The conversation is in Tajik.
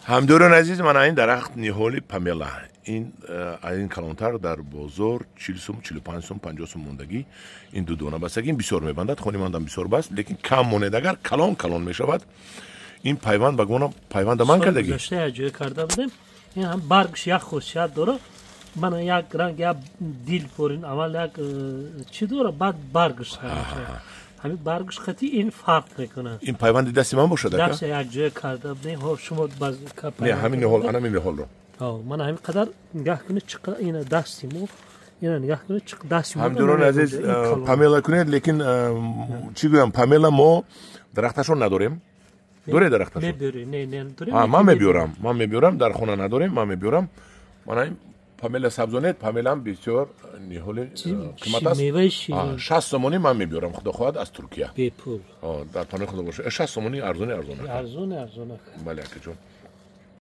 Ҳамдиёрони азиз, мана ин дарахт ниҳоли памела. Ин аз ин калонтар дар бозор 40 сум, 45 сум, 50 сум мондагӣ. Ин ду дона бастагӣ, ин бисёр мебандад, хони мандам бисёр баст, лекин кам монед, агар калон калон мешавад. Ин пайванд ба гумонам пайванда ман кардагӣ. Гузашта як ҷое карда будем. Ин ҳам баргш як хусусият дорад. Мана як ранг, як дил порин, аввал як чӣ дорад, баъд баргш ҳамин баргш қати ин фарқ мекунад. Ин пайванди дасти ман бошад, ака? Даст як ҷое карда будем. Ҳо, шумо баз Не, ҳамин ниҳол, ана ҳамин ниҳолро. Ҳо, мана ҳамин қадар нигаҳ кунед, чӣ қадар ина дасти мо, ина нигаҳ кунед, чӣ дасти мо. Ҳамдиёрони азиз, памела кунед, лекин чӣ гӯям, памела мо дарахташон надорем. Доред дарахташон? Мебиёрем, не, не, дорем. Ман мебиёрам, ман мебиёрам, дар хона надорем, ман мебиёрам. Мана ин памела сабзонед, памелам бисёр ниҳоли қимат аст. Меваи ширин. 60 сомонӣ ман мебиёрам, худо хоҳад, аз Туркия. Бепул. Дар паноҳи Худо бошед. 60 сомонӣ арзони арзон. Арзони арзон. Бале, акаҷон.